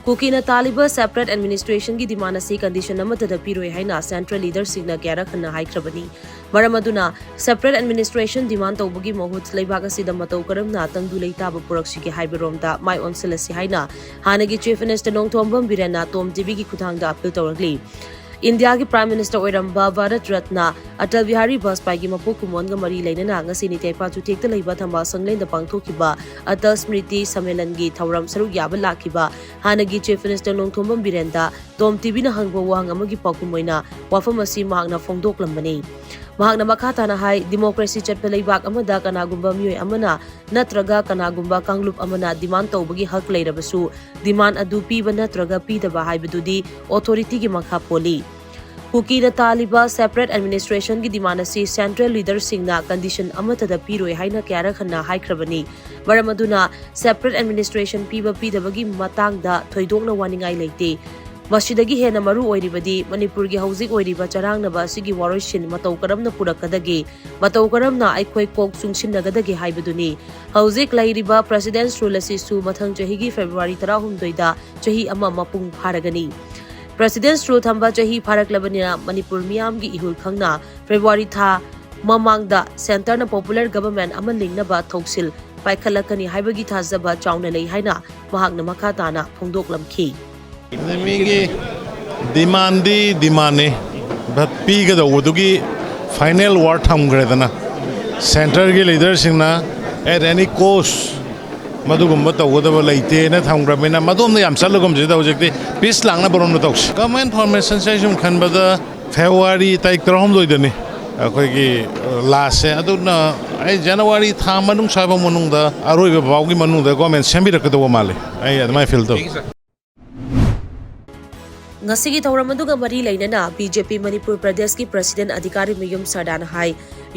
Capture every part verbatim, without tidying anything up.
ꯀꯨꯀꯤꯅ ꯇꯥꯜꯂꯤꯕ separate administrationꯒꯤ demand ꯑꯁꯤ condition ꯑꯃꯠꯇꯗ ꯄꯤꯔꯣꯏ ꯍꯥꯏꯅ central leaderꯁꯤꯡꯅ ꯀꯌꯥꯔꯛ ꯍꯟꯅ ꯍꯥꯏꯈ꯭ꯔꯕꯅꯤ꯫ ꯃꯔꯝ ꯑꯗꯨꯅ separate administration demand ꯇꯧꯕꯒꯤ ꯃꯍꯨꯠ ꯂꯩꯕꯥꯛ ꯑꯁꯤꯗ ꯃꯇꯧ ꯀꯔꯝꯅ ꯇꯪꯗꯨ ꯂꯩꯇꯥꯕ ꯄꯨꯔꯛꯁꯤꯒꯦ ꯍꯥꯏꯕꯔꯣꯝꯗ ꯃꯥꯏ ꯑꯣꯟꯁꯤꯜꯂꯁꯤ ꯍꯥꯏꯅ ꯍꯥꯟꯅꯒꯤ Chief Minister ꯅꯣꯡꯊꯣꯝꯕꯝ ꯕꯤꯔꯦꯟꯅ Tom TVꯒꯤ ꯈꯨꯠꯊꯥꯡꯗ appeal ꯇꯧꯔꯛꯂꯤ꯫ ꯏꯟꯗꯤꯌꯥꯒꯤ Prime Minister ꯑꯣꯏꯔꯝꯕ ꯚꯥꯔꯠ ꯔꯠꯅ ꯑꯇꯜ ꯕꯤꯍꯥꯔꯤ ꯕꯥꯖꯄꯥꯏꯒꯤ ꯃꯄꯣꯛ ꯀꯨꯝꯑꯣꯟꯒ ꯃꯔꯤ ꯂꯩꯅꯅ ꯉꯁꯤ ꯅꯤꯇꯦꯐꯥ ꯆꯨꯊꯦꯛꯇ ꯂꯩꯕ ꯊꯝꯕꯥꯜ ꯁꯪꯂꯦꯟꯗ ꯄꯥꯡꯊꯣꯛꯈꯤꯕ ꯑꯇꯜ ꯁ꯭ꯃ꯭ꯔꯤꯇꯤ ꯁꯝꯃꯦꯂꯟꯒꯤ ꯊꯧꯔꯝ ꯁꯔꯨꯛ ꯌꯥꯕ ꯂꯥꯛꯈꯤꯕ ꯍꯥꯟꯅꯒꯤ Chief Minister ꯅꯣꯡꯊꯣꯝꯕꯝ ꯕꯤꯔꯦꯟꯗ Tom TVꯅ ꯍꯪꯕ ꯋꯥꯍꯪ ꯑꯃꯒꯤ ꯄꯥꯎꯈꯨꯝ ꯑꯣꯏꯅ ꯋꯥꯐꯝ ꯑꯁꯤ ꯃꯍꯥꯛꯅ ꯐꯣꯡꯗꯣꯛꯂꯝꯕꯅꯤ꯫ ꯃꯍꯥꯛꯅ ꯃꯈꯥ ꯇꯥꯅ ꯍꯥꯏ, democracy ꯆꯠꯄ ꯂꯩꯕꯥꯛ ꯑꯃꯗ ꯀꯅꯥꯒꯨꯝꯕ ꯃꯤꯑꯣꯏ ꯑꯃꯅ ꯅꯠꯇ꯭ꯔꯒ ꯀꯅꯥꯒꯨꯝꯕ ꯀꯥꯡꯂꯨꯞ ꯑꯃꯅ demand ꯇꯧꯕꯒꯤ ꯍꯛ ꯂꯩꯔꯕꯁꯨ, demand ꯑꯗꯨ ꯄꯤꯕ ꯅꯠꯇ꯭ꯔꯒ ꯄꯤꯗꯕ ꯍꯥꯏꯕꯗꯨꯗꯤ authorityꯒꯤ ꯃꯈꯥ ꯄꯣꯜꯂꯤ꯫ ꯀꯨꯀꯤꯅ ꯇꯥꯜꯂꯤꯕ separate administrationꯒꯤ demand ꯑꯁꯤ central leaderꯁꯤꯡꯅ condition ꯑꯃꯠꯇꯗ ꯄꯤꯔꯣꯏ ꯍꯥꯏꯅ ꯀꯌꯥꯔꯛ ꯍꯟꯅ ꯍꯥꯏꯈ꯭ꯔꯕꯅꯤ꯫ ꯃꯔꯝ ꯑꯗꯨꯅ separate administration ꯄꯤꯕ ꯄꯤꯗꯕꯒꯤ ꯃꯇꯥꯡꯗ ꯊꯣꯏꯗꯣꯛꯅ ꯋꯥꯅꯤꯡꯉꯥꯏ ꯂꯩꯇꯦ꯫ ꯃꯁꯤꯗꯒꯤ ꯍꯦꯟꯅ ꯃꯔꯨ ꯑꯣꯏꯔꯤꯕꯗꯤ ꯃꯅꯤꯄꯨꯔꯒꯤ ꯍꯧꯖꯤꯛ ꯑꯣꯏꯔꯤꯕ ꯆꯔꯥꯡꯅꯕ ꯑꯁꯤꯒꯤ ꯋꯥꯔꯣꯏꯁꯤꯟ ꯃꯇꯧ ꯀꯔꯝꯅ ꯄꯨꯔꯛꯀꯗꯒꯦ, ꯃꯇꯧ ꯀꯔꯝꯅ ꯑꯩꯈꯣꯏ ꯀꯣꯛ ꯆꯨꯡꯁꯤꯟꯅꯒꯗꯒꯦ ꯍꯥꯏꯕꯗꯨꯅꯤ꯫ ꯍꯧꯖꯤꯛ ꯂꯩꯔꯤꯕ President's Rule ꯑꯁꯤꯁꯨ ꯃꯊꯪ ꯆꯍꯤꯒꯤ February ꯇꯔꯥꯍꯨꯝꯗꯣꯏꯗ ꯆꯍꯤ ꯑꯃ ꯃꯄꯨꯡ ꯐꯥꯔꯒꯅꯤ꯫ President's Rule ꯊꯝꯕ ꯆꯍꯤ ꯐꯥꯔꯛꯂꯕꯅꯤꯅ ꯃꯅꯤꯄꯨꯔ ꯃꯤꯌꯥꯝꯒꯤ ꯏꯍꯨꯜ ꯈꯪꯅ February ꯊꯥ ꯃꯃꯥꯡꯗ centreꯅ popular government ꯑꯃ ꯂꯤꯡꯅꯕ ꯊꯧꯁꯤꯜ ꯄꯥꯏꯈꯠꯂꯛꯀꯅꯤ ꯍꯥꯏꯕꯒꯤ ꯊꯥꯖꯕ ꯆꯥꯎꯅ ꯂꯩ ꯍꯥꯏꯅ ꯃꯍꯥꯛꯅ ꯃꯈꯥ ꯇꯥꯅ ꯐꯣꯡꯗꯣꯛꯂꯝꯈꯤ꯫ ꯃꯤꯒꯤ demandꯗꯤ demandꯅꯤ, but ꯄꯤꯒꯗꯧꯕꯗꯨꯒꯤ final word ꯊꯝꯈ꯭ꯔꯦꯗꯅ, centreꯒꯤ leaderꯁꯤꯡꯅ at any cost ꯃꯗꯨꯒꯨꯝꯕ ꯇꯧꯒꯗꯕ ꯂꯩꯇꯦꯅ ꯊꯝꯈ꯭ꯔꯕꯅꯤꯅ ꯃꯗꯣꯝꯗ ꯌꯥꯝ ꯆꯠꯂꯒꯨꯝꯁꯤꯗ ꯍꯧꯖꯤꯛꯇꯤ peace ꯂꯥꯛꯅꯕꯔꯣꯝꯗ ꯇꯧꯁꯤ꯫ Government formationꯁꯦ ꯑꯩ ꯁꯨꯝ ꯈꯟꯕꯗ February ꯇꯥꯔꯤꯛ ꯇꯔꯥꯍꯨꯝꯗꯣꯏꯗꯅꯤ ꯑꯩꯈꯣꯏꯒꯤ lastꯁꯦ꯫ ꯑꯗꯨꯅ ꯑꯩ January ꯊꯥ ꯃꯅꯨꯡ ꯁ꯭ꯋꯥꯏꯐꯥꯎ ꯃꯅꯨꯡꯗ ꯑꯔꯣꯏꯕ ꯐꯥꯎꯒꯤ ꯃꯅꯨꯡꯗ government ꯁꯦꯝꯕꯤꯔꯛꯀꯗꯧꯕ ꯃꯥꯜꯂꯤ, ꯑꯩ ꯑꯗꯨꯃꯥꯏꯅ feel ꯇꯧꯏ꯫ ꯉꯁꯤꯒꯤ ꯊꯧꯔꯝ ꯑꯗꯨꯒ ꯃꯔꯤ ꯂꯩꯅꯅ ꯕꯤ ꯖꯦ ꯄꯤ ꯃꯅꯤꯄꯨꯔ ꯄ꯭ꯔꯗꯦꯁꯀꯤ ꯄ꯭ꯔꯁꯤꯗꯦꯟ ꯑꯙꯤꯀꯥꯔꯤ ꯃꯌꯨꯝ ꯁꯔꯗꯥꯅ ꯍꯥꯏ,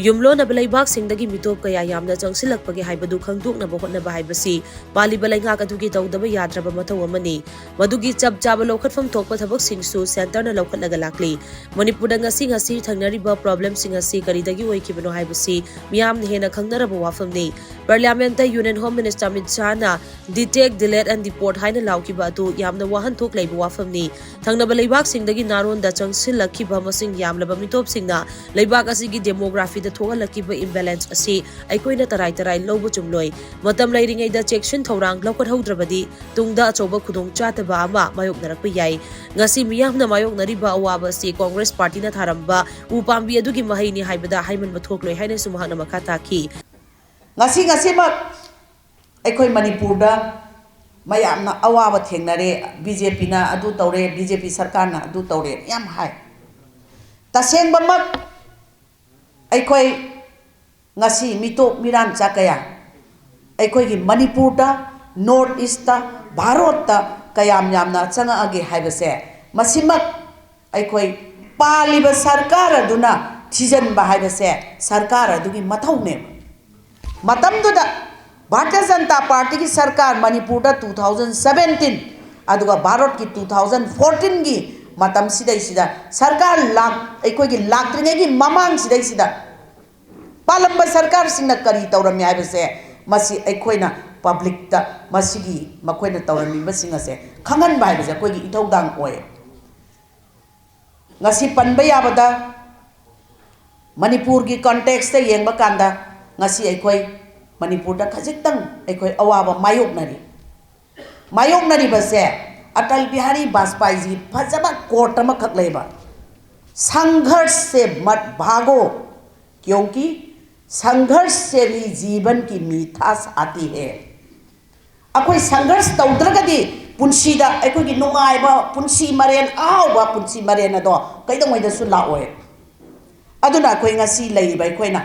ꯌꯨꯝꯂꯣꯟꯅꯕ ꯂꯩꯕꯥꯛꯁꯤꯡꯗꯒꯤ ꯃꯤꯇꯣꯞ ꯀꯌꯥ ꯌꯥꯝꯅ ꯆꯪꯁꯤꯜꯂꯛꯄꯒꯦ ꯍꯥꯏꯕꯗꯨ ꯈꯪꯗꯣꯛꯅꯕ ꯍꯣꯠꯅꯕ ꯍꯥꯏꯕꯁꯤ ꯄꯥꯜꯂꯤꯕ ꯂꯩꯉꯥꯛ ꯑꯗꯨꯒꯤ ꯇꯧꯗꯕ ꯌꯥꯗ꯭ꯔꯕ ꯃꯊꯧ ꯑꯃꯅꯤ꯫ ꯃꯗꯨꯒꯤ ꯆꯞ ꯆꯥꯕ ꯂꯧꯈꯠꯐꯝ ꯊꯣꯛꯄ ꯊꯕꯛꯁꯤꯡꯁꯨ ꯁꯦꯟꯇꯔꯅ ꯂꯧꯈꯠꯂꯒ ꯂꯥꯛꯂꯤ꯫ ꯃꯅꯤꯄꯨꯔꯗ ꯉꯁꯤ ꯉꯁꯤ ꯊꯦꯡꯅꯔꯤꯕ ꯄ꯭ꯔꯣꯕ꯭ꯂꯦꯝꯁꯤꯡ ꯑꯁꯤ ꯀꯔꯤꯗꯒꯤ ꯑꯣꯏꯈꯤꯕꯅꯣ ꯍꯥꯏꯕꯁꯤ ꯃꯤꯌꯥꯝꯅ ꯍꯦꯟꯅ ꯈꯪꯅꯔꯕ ꯋꯥꯐꯝꯅꯤ꯫ ꯄꯥꯔꯂꯤꯌꯥꯃꯦꯟꯠꯇ ꯌꯨꯅꯤꯌꯟ ꯍꯣꯝ ꯃꯤꯅꯤꯁꯇꯔ ꯑꯃꯤꯠ ꯁꯥꯍꯅ "Detect, delete and deport" ꯍꯥꯏꯅ ꯂꯥꯎꯈꯤꯕ ꯑꯗꯨ ꯌꯥꯝꯅ ꯋꯥꯍꯟꯊꯣꯛ ꯂꯩꯕ ꯋꯥꯐꯝꯅꯤ꯫ ꯊꯪꯅꯕ ꯂꯩꯕꯥꯛꯁꯤꯡꯗꯒꯤ ꯅꯥꯔꯣꯟꯗ ꯆꯪꯁꯤꯜꯂꯛꯈꯤꯕ ꯃꯁꯤꯡ ꯌꯥꯝꯂꯕ ꯃꯤꯇꯣꯞꯁꯤꯡꯅ ꯂꯩꯕꯥꯛ ꯑꯁꯤꯒꯤ ꯗꯦꯃꯣꯒ꯭ꯔꯥꯐꯤꯗ ꯊꯣꯛꯍꯜꯂꯛꯈꯤꯕ ꯏꯝꯕꯦꯂꯦꯟꯁ ꯑꯁꯤ ꯑꯩꯈꯣꯏꯅ ꯇꯔꯥꯏ ꯇꯔꯥꯏ ꯂꯧꯕ ꯆꯨꯝꯂꯣꯏ꯫ ꯃꯇꯝ ꯂꯩꯔꯤꯉꯩꯗ ꯆꯦꯛꯁꯤꯟ ꯊꯧꯔꯥꯡ ꯂꯧꯈꯠꯍꯧꯗ꯭ꯔꯕꯗꯤ ꯇꯨꯡꯗ ꯑꯆꯧꯕ ꯈꯨꯗꯣꯡꯆꯥꯗꯕ ꯑꯃ ꯃꯥꯌꯣꯛꯅꯔꯛꯄ ꯌꯥꯏ꯫ ꯉꯁꯤ ꯃꯤꯌꯥꯝꯅ ꯃꯥꯌꯣꯛꯅꯔꯤꯕ ꯑꯋꯥꯕ ꯑꯁꯤ ꯀꯣꯡꯒ꯭ꯔꯦꯁ ꯄꯥꯔꯇꯤꯅ ꯊꯥꯔꯝꯕ ꯎ ꯄꯥꯝꯕꯤ ꯑꯗꯨꯒꯤ ꯃꯍꯩꯅꯤ ꯍꯥꯏꯕꯗ ꯍꯥꯏꯃꯟꯕ ꯊꯣꯛꯂꯣꯏ ꯍꯥꯏꯅꯁꯨ ꯃꯍꯥꯛꯅ ꯃꯈꯥ ꯇꯥꯈꯤ꯫ ꯉꯁꯤ ꯉꯁꯤꯃꯛ ꯑꯩꯈꯣꯏ ꯃꯅꯤꯄꯨꯔꯗ ꯃꯌꯥꯝꯅ ꯑꯋꯥꯕ ꯊꯦꯡꯅꯔꯦ, ꯕꯤ ꯖꯦ ꯄꯤꯅ ꯑꯗꯨ ꯇꯧꯔꯦ, ꯕꯤ ꯖꯦ ꯄꯤ ꯁꯔꯀꯥꯔꯅ ꯑꯗꯨ ꯇꯧꯔꯦ ꯌꯥꯝ ꯍꯥꯏ꯫ ꯇꯁꯦꯡꯕꯃꯛ ꯑꯩꯈꯣꯏ ꯉꯁꯤ ꯃꯤꯇꯣꯞ ꯃꯤꯔꯥꯟꯆꯥ ꯀꯌꯥ ꯑꯩꯈꯣꯏꯒꯤ ꯃꯅꯤꯄꯨꯔꯗ, ꯅꯣꯔꯠ ꯏꯁꯇ, ꯚꯥꯔꯠꯇ ꯀꯌꯥꯝ ꯌꯥꯝꯅ ꯆꯪꯉꯛꯑꯒꯦ ꯍꯥꯏꯕꯁꯦ, ꯃꯁꯤꯃꯛ ꯑꯩꯈꯣꯏ ꯄꯥꯜꯂꯤꯕ ꯁꯔꯀꯥꯔ ꯑꯗꯨꯅ ꯊꯤꯖꯤꯟꯕ ꯍꯥꯏꯕꯁꯦ ꯁꯔꯀꯥꯔ ꯑꯗꯨꯒꯤ ꯃꯊꯧꯅꯦꯕ꯫ ꯃꯇꯝꯗꯨꯗ ꯚꯥꯔꯇꯤꯌ ꯖꯅꯇꯥ ꯄꯥꯔꯇꯤꯒꯤ ꯁꯔꯀꯥꯔ ꯃꯅꯤꯄꯨꯔꯗ two thousand seventeen, ꯑꯗꯨꯒ ꯚꯥꯔꯠꯀꯤ two thousand fourteenꯒꯤ ꯃꯇꯝꯁꯤꯗꯩꯁꯤꯗ ꯁꯔꯀꯥꯔ ꯂꯥꯛ-, ꯑꯩꯈꯣꯏꯒꯤ ꯂꯥꯛꯇ꯭ꯔꯤꯉꯩꯒꯤ ꯃꯃꯥꯡꯁꯤꯗꯩꯁꯤꯗ ꯄꯥꯜꯂꯝꯕ ꯁꯔꯀꯥꯔꯁꯤꯡꯅ ꯀꯔꯤ ꯇꯧꯔꯝꯃꯤ ꯍꯥꯏꯕꯁꯦ ꯃꯁꯤ ꯑꯩꯈꯣꯏꯅ ꯄꯕ꯭ꯂꯤꯛꯇ ꯃꯁꯤꯒꯤ ꯃꯈꯣꯏꯅ ꯇꯧꯔꯝꯃꯤꯕꯁꯤꯡ ꯑꯁꯦ ꯈꯪꯍꯟꯕ ꯍꯥꯏꯕꯁꯦ ꯑꯩꯈꯣꯏꯒꯤ ꯏꯊꯧꯗꯥꯡ ꯑꯣꯏ꯫ ꯉꯁꯤ ꯄꯟꯕ ꯌꯥꯕꯗ ꯃꯅꯤꯄꯨꯔꯒꯤ ꯀꯣꯟꯇꯦꯛꯁꯇ ꯌꯦꯡꯕ ꯀꯥꯟꯗ ꯉꯁꯤ ꯑꯩꯈꯣꯏ ꯃꯅꯤꯄꯨꯔꯗ ꯈꯖꯤꯛꯇꯪ ꯑꯩꯈꯣꯏ ꯑꯋꯥꯕ ꯃꯥꯌꯣꯛꯅꯔꯤ꯫ ꯃꯥꯌꯣꯛꯅꯔꯤꯕꯁꯦ ꯑꯇꯜ ꯕꯤꯍꯥꯔꯤ ꯕꯥꯖꯄꯥꯏꯖꯤ ꯐꯖꯕ ꯀꯣꯠ ꯑꯃꯈꯛ ꯂꯩꯕ, "ꯁꯪꯘꯔꯁ ꯁꯦ ꯃꯠ ꯚꯥꯒꯣ, ꯀ꯭ꯌꯣꯡꯀꯤ ꯁꯪꯘꯔꯁ ꯁꯦ ꯍꯤ ꯖꯤꯕꯟ ꯀꯤ ꯃꯤꯊꯥꯁ ꯑꯥꯇꯤ ꯍꯦ"꯫ ꯑꯩꯈꯣꯏ ꯁꯪꯘꯔꯁ ꯇꯧꯗ꯭ꯔꯒꯗꯤ ꯄꯨꯟꯁꯤꯗ ꯑꯩꯈꯣꯏꯒꯤ ꯅꯨꯡꯉꯥꯏꯕ ꯄꯨꯟꯁꯤ ꯃꯔꯦꯟ, ꯑꯍꯥꯎꯕ ꯄꯨꯟꯁꯤ ꯃꯔꯦꯟ ꯑꯗꯣ ꯀꯩꯗꯧꯉꯩꯗꯁꯨ ꯂꯥꯛꯑꯣꯏ꯫ ꯑꯗꯨꯅ ꯑꯩꯈꯣꯏ ꯉꯁꯤ ꯂꯩꯔꯤꯕ ꯑꯩꯈꯣꯏꯅ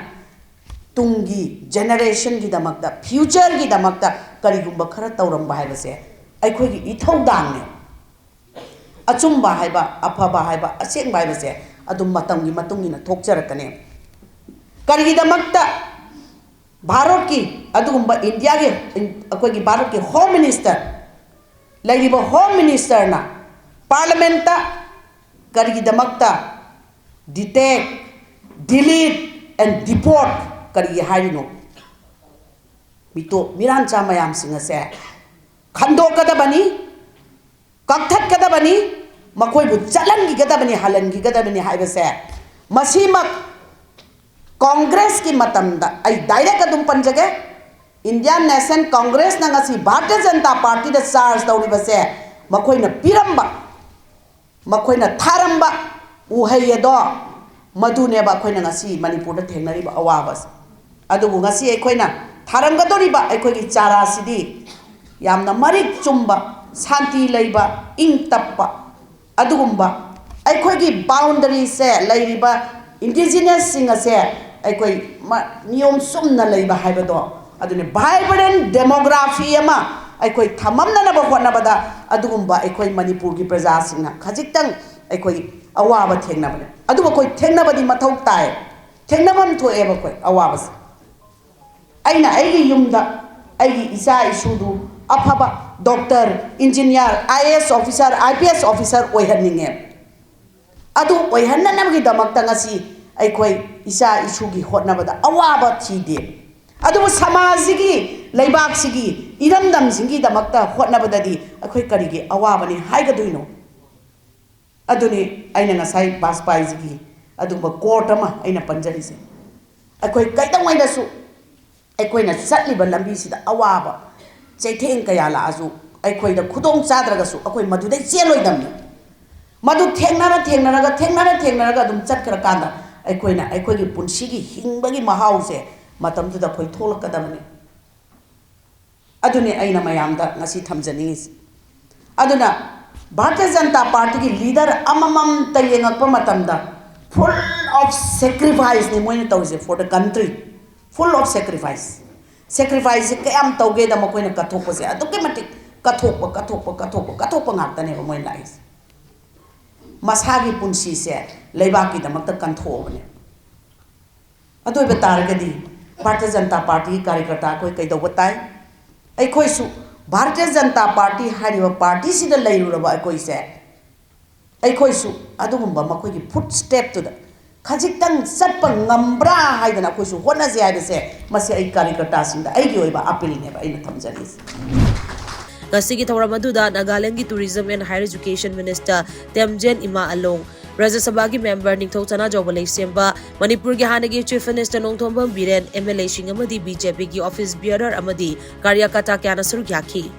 ꯇꯨꯡꯒꯤ ꯖꯦꯅꯦꯔꯦꯁꯟꯒꯤꯗꯃꯛꯇ, ꯐ꯭ꯌꯨꯆꯔꯒꯤꯗꯃꯛꯇ ꯀꯔꯤꯒꯨꯝꯕ ꯈꯔ ꯇꯧꯔꯝꯕ ꯍꯥꯏꯕꯁꯦ ꯑꯩꯈꯣꯏꯒꯤ ꯏꯊꯧꯗꯥꯡꯅꯦ꯫ ꯑꯆꯨꯝꯕ ꯍꯥꯏꯕ, ꯑꯐꯕ ꯍꯥꯏꯕ, ꯑꯁꯦꯡꯕ ꯍꯥꯏꯕꯁꯦ ꯑꯗꯨꯝ ꯃꯇꯝꯒꯤ ꯃꯇꯨꯡ ꯏꯟꯅ ꯊꯣꯛꯆꯔꯛꯀꯅꯤ꯫ ꯀꯔꯤꯒꯤꯗꯃꯛꯇ ꯚꯥꯔꯠꯀꯤ, ꯑꯗꯨꯒꯨꯝꯕ ꯏꯟꯗꯤꯌꯥꯒꯤ, ꯑꯩꯈꯣꯏꯒꯤ ꯚꯥꯔꯠꯀꯤ ꯍꯣꯝ ꯃꯤꯅꯤꯁꯇꯔ, ꯂꯩꯔꯤꯕ ꯍꯣꯝ ꯃꯤꯅꯤꯁꯇꯔꯅ ꯄꯥꯔꯂꯤꯌꯥꯃꯦꯟꯠꯇ ꯀꯔꯤꯒꯤꯗꯃꯛꯇ detect, delete and deport ꯀꯔꯤꯒꯤ ꯍꯥꯏꯔꯤꯅꯣ? ꯃꯤꯇꯣꯞ ꯃꯤꯔꯥꯟꯆꯥ ꯃꯌꯥꯝꯁꯤꯡ ꯑꯁꯦ ꯈꯟꯗꯣꯛꯀꯗꯕꯅꯤ, ꯀꯛꯊꯠꯀꯗꯕꯅꯤ, ꯃꯈꯣꯏꯕꯨ ꯆꯠꯍꯟꯈꯤꯒꯗꯕꯅꯤ, ꯍꯜꯍꯟꯈꯤꯒꯗꯕꯅꯤ ꯍꯥꯏꯕꯁꯦ ꯃꯁꯤꯃꯛ ꯀꯣꯡꯒ꯭ꯔꯦꯁꯀꯤ ꯃꯇꯝꯗ, ꯑꯩ direct ꯑꯗꯨꯝ ꯄꯟꯖꯒꯦ, Indian National Congressꯅ ꯉꯁꯤ ꯚꯥꯔꯇꯤꯌ ꯖꯅꯇꯥ ꯄꯥꯔꯇꯤꯗ charge ꯇꯧꯔꯤꯕꯁꯦ ꯃꯈꯣꯏꯅ ꯄꯤꯔꯝꯕ, ꯃꯈꯣꯏꯅ ꯊꯥꯔꯝꯕ ꯎꯍꯩ ꯑꯗꯣ, ꯃꯗꯨꯅꯦꯕ ꯑꯩꯈꯣꯏꯅ ꯉꯁꯤ ꯃꯅꯤꯄꯨꯔꯗ ꯊꯦꯡꯅꯔꯤꯕ ꯑꯋꯥꯕꯁꯦ꯫ ꯑꯗꯨꯕꯨ ꯉꯁꯤ ꯑꯩꯈꯣꯏꯅ ꯊꯥꯔꯝꯒꯗꯧꯔꯤꯕ ꯑꯩꯈꯣꯏꯒꯤ ꯆꯥꯔꯥꯁꯤꯗꯤ ꯌꯥꯝꯅ ꯃꯔꯤꯛ ꯆꯨꯝꯕ, ꯁꯥꯟꯇꯤ ꯂꯩꯕ, ꯏꯪ ꯇꯞꯄ, ꯑꯗꯨꯒꯨꯝꯕ ꯑꯩꯈꯣꯏꯒꯤ boundaryꯁꯦ, ꯂꯩꯔꯤꯕ indigenous ꯁꯤꯡ ꯑꯁꯦ ꯑꯩꯈꯣꯏ ꯃ-, ꯅꯤꯌꯣꯝ ꯆꯨꯝꯅ ꯂꯩꯕ ꯍꯥꯏꯕꯗꯣ, ꯑꯗꯨꯅꯤ vibrant demography ꯑꯃ ꯑꯩꯈꯣꯏ ꯊꯝꯃꯝꯅꯅꯕ ꯍꯣꯠꯅꯕꯗ ꯑꯗꯨꯒꯨꯝꯕ ꯑꯩꯈꯣꯏ ꯃꯅꯤꯄꯨꯔꯒꯤ ꯄ꯭ꯔꯖꯥꯁꯤꯡꯅ ꯈꯖꯤꯛꯇꯪ ꯑꯩꯈꯣꯏ ꯑꯋꯥꯕ ꯊꯦꯡꯅꯕꯅꯦ꯫ ꯑꯗꯨꯕꯨ ꯑꯩꯈꯣꯏ ꯊꯦꯡꯅꯕꯗꯤ ꯃꯊꯧ ꯇꯥꯏ, ꯊꯦꯡꯅꯐꯝ ꯊꯣꯛꯑꯦꯕ ꯑꯩꯈꯣꯏ ꯑꯋꯥꯕꯁꯦ꯫ ꯑꯩꯅ ꯑꯩꯒꯤ ꯌꯨꯝꯗ ꯑꯩꯒꯤ ꯏꯆꯥ ꯏꯁꯨꯗꯨ ꯑꯐꯕ doctor, engineer, IAS officer, IPS officer ꯑꯣꯏꯍꯟꯅꯤꯡꯉꯦ꯫ ꯑꯗꯨ ꯑꯣꯏꯍꯟꯅꯅꯕꯒꯤꯗꯃꯛꯇ ꯉꯁꯤ ꯑꯩꯈꯣꯏ ꯏꯆꯥ ꯏꯁꯨꯒꯤ ꯍꯣꯠꯅꯕꯗ ꯑꯋꯥꯕ ꯊꯤꯗꯦ꯫ ꯑꯗꯨꯕꯨ ꯁꯃꯥꯖꯁꯤꯒꯤ, ꯂꯩꯕꯥꯛꯁꯤꯒꯤ ꯏꯔꯝꯗꯝꯁꯤꯡꯒꯤꯗꯃꯛꯇ ꯍꯣꯠꯅꯕꯗꯗꯤ ꯑꯩꯈꯣꯏ ꯀꯔꯤꯒꯤ ꯑꯋꯥꯕꯅꯤ ꯍꯥꯏꯒꯗꯣꯏꯅꯣ? ꯑꯗꯨꯅꯤ ꯑꯩꯅ ꯉꯁꯥꯏ ꯕꯥꯖꯄꯥꯏꯖꯤꯒꯤ ꯑꯗꯨꯒꯨꯝꯕ quote ꯑꯃ ꯑꯩꯅ ꯄꯟꯖꯔꯤꯁꯦ꯫ ꯑꯩꯈꯣꯏ ꯀꯩꯗꯧꯉꯩꯗꯁꯨ ꯑꯩꯈꯣꯏꯅ ꯆꯠꯂꯤꯕ ꯂꯝꯕꯤꯁꯤꯗ ꯑꯋꯥꯕ ꯆꯩꯊꯦꯡ ꯀꯌꯥ ꯂꯥꯛꯑꯁꯨ, ꯑꯩꯈꯣꯏꯗ ꯈꯨꯗꯣꯡ ꯆꯥꯗ꯭ꯔꯒꯁꯨ ꯑꯩꯈꯣꯏ ꯃꯗꯨꯗꯩ ꯆꯦꯜꯂꯣꯏꯗꯕꯅꯤ꯫ ꯃꯗꯨ ꯊꯦꯡꯅꯔ ꯊꯦꯡꯅꯔꯒ, ꯊꯦꯡꯅꯔ ꯊꯦꯡꯅꯔꯒ ꯑꯗꯨꯝ ꯆꯠꯈ꯭ꯔꯀꯥꯟꯗ ꯑꯩꯈꯣꯏꯅ ꯑꯩꯈꯣꯏꯒꯤ ꯄꯨꯟꯁꯤꯒꯤ ꯍꯤꯡꯕꯒꯤ ꯃꯍꯥꯎꯁꯦ ꯃꯇꯝꯗꯨꯗ ꯑꯩꯈꯣꯏ ꯊꯣꯛꯂꯛꯀꯗꯕꯅꯤ꯫ ꯑꯗꯨꯅꯤ ꯑꯩꯅ ꯃꯌꯥꯝꯗ ꯉꯁꯤ ꯊꯝꯖꯅꯤꯡꯉꯤꯁꯦ꯫ ꯑꯗꯨꯅ ꯚꯥꯔꯇꯤꯌ ꯖꯅꯇꯥ ꯄꯥꯔꯇꯤꯒꯤ leader ꯑꯃꯃꯝꯇ ꯌꯦꯡꯉꯛꯄ ꯃꯇꯝꯗ full of sacrifice ꯅꯤ ꯃꯣꯏꯅ ꯇꯧꯔꯤꯁꯦ for the country, full of sacrifice꯫ Sacrifice ꯁꯦ ꯀꯌꯥꯝ ꯇꯧꯒꯦꯗ ꯃꯈꯣꯏꯅ ꯀꯠꯊꯣꯛꯄꯁꯦ ꯑꯗꯨꯛꯀꯤ ꯃꯇꯤꯛ ꯀꯠꯊꯣꯛꯄ, ꯀꯠꯊꯣꯛꯄ, ꯀꯠꯊꯣꯛꯄ, ꯀꯠꯊꯣꯛꯄ ꯉꯥꯛꯇꯅꯦꯕ ꯃꯣꯏꯅ ꯂꯥꯛꯏꯁꯦ꯫ ꯃꯁꯥꯒꯤ ꯄꯨꯟꯁꯤꯁꯦ ꯂꯩꯕꯥꯛꯀꯤꯗꯃꯛꯇ ꯀꯟꯊꯣꯛꯑꯕꯅꯦ꯫ ꯑꯗꯨ ꯑꯣꯏꯕ ꯇꯥꯔꯒꯗꯤ ꯚꯥꯔꯇꯤꯌ ꯖꯅꯇꯥ ꯄꯥꯔꯇꯤꯒꯤ ꯀꯥꯔꯌꯀꯔꯇꯥ ꯑꯩꯈꯣꯏ ꯀꯩꯗꯧꯕ ꯇꯥꯏ? ꯑꯩꯈꯣꯏꯁꯨ ꯚꯥꯔꯇꯤꯌ ꯖꯅꯇꯥ ꯄꯥꯔꯇꯤ ꯍꯥꯏꯔꯤꯕ ꯄꯥꯔꯇꯤꯁꯤꯗ ꯂꯩꯔꯨꯔꯕ ꯑꯩꯈꯣꯏꯁꯦ, ꯑꯩꯈꯣꯏꯁꯨ ꯑꯗꯨꯒꯨꯝꯕ ꯃꯈꯣꯏꯒꯤ ꯐꯨꯠ ꯁ꯭ꯇꯦꯞꯇꯨꯗ ꯈꯖꯤꯛꯇꯪ ꯆꯠꯄ ꯉꯝꯕ꯭ꯔꯥ ꯍꯥꯏꯗꯅ ꯑꯩꯈꯣꯏꯁꯨ ꯍꯣꯠꯅꯁꯦ ꯍꯥꯏꯕꯁꯦ, ꯃꯁꯤ ꯑꯩ ꯀꯥꯔꯌꯀꯔꯇꯥꯁꯤꯡꯗ ꯑꯩꯒꯤ ꯑꯣꯏꯕ ꯑꯥꯄꯤꯜꯅꯦꯕ ꯑꯩꯅ ꯊꯝꯖꯔꯤꯁꯦ꯫ ꯉꯁꯤꯒꯤ ꯊꯧꯔꯝ ꯑꯗꯨꯗ ꯅꯥꯒꯥꯂꯦꯟꯗꯒꯤ Tourism and Higher Education Minister ꯇꯦꯝꯖꯦꯟ ꯏꯃꯥ ꯑꯂꯣꯡ, ꯔꯥꯖ꯭ꯌ ꯁꯚꯥꯒꯤ ꯃꯦꯝꯕꯔ ꯅꯤꯡꯊꯧ ꯁꯅꯥꯖꯥꯎꯕ ꯂꯩꯁꯦꯝꯕ, ꯃꯅꯤꯄꯨꯔꯒꯤ ꯍꯥꯟꯅꯒꯤ Chief Minister ꯅꯣꯡꯊꯣꯝꯕꯝ ꯕꯤꯔꯦꯟ, MLAꯁꯤꯡ ꯑꯃꯗꯤ BJPꯒꯤ office bearer ꯑꯃꯗꯤ ꯀꯥꯔꯌꯀꯔꯇꯥ ꯀꯌꯥꯅ ꯁꯔꯨꯛ ꯌꯥꯈꯤ꯫